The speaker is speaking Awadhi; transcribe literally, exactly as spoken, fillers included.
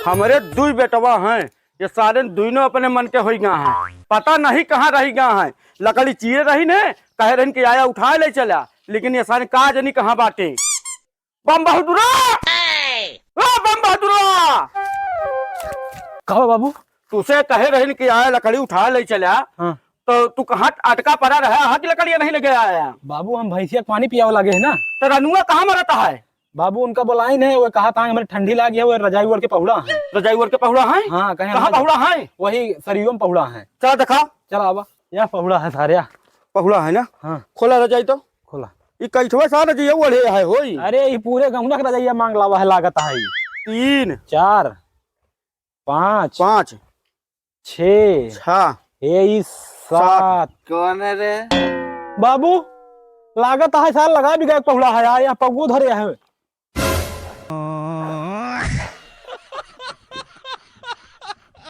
हमरे दुई बेटवा हैं, ये सारे दुइनों अपने मन के होई गा हैं। पता नहीं कहाँ रही गा हैं। लकड़ी चीरे रही ने, कहे रहिन कि आया उठाए ले चला, लेकिन ये सारे का जनी कहाँ बाटे। बम बहादुरा! ओ बम बहादुरा! कहो बाबू। तुसे कहे रहिन कि आया लकड़ी उठाए ले चला, हाँ। तो तू कहाँ अटका पड़ा रहा है कि लकड़िया नहीं लेके आया? बाबू, हम भैंसिया के पानी पियावे लागे है ना। तो रनुआ कहाँ मरता है? बाबू, उनका बोलाइन है, वो कहा था हमें ठंडी लागी है, वो रजाई ओढ़ के पहुड़ा है। रजाई ओढ़ के पहुड़ा है? हाँ, कहे कहाँ हमारे पहुड़ा है? वही सरियो में पहुड़ा है। चला देखा। चला आवा। या पहुड़ा है सारे। पहुड़ा है ना? हाँ। खोला रजाई तो। खोला। ई कैठवा सा रजाई ओढ़े है होई? अरे, ई पूरे गौना के रजाइया मांग लावा है, लागत है। तीन। चार। पाँच। पाँच। छः। छः। ए, ई सात। सात। कौन है रे? बाबू, लागत है सार लगा भी गए पहुड़ा है, आ, या पगुओ धरे है।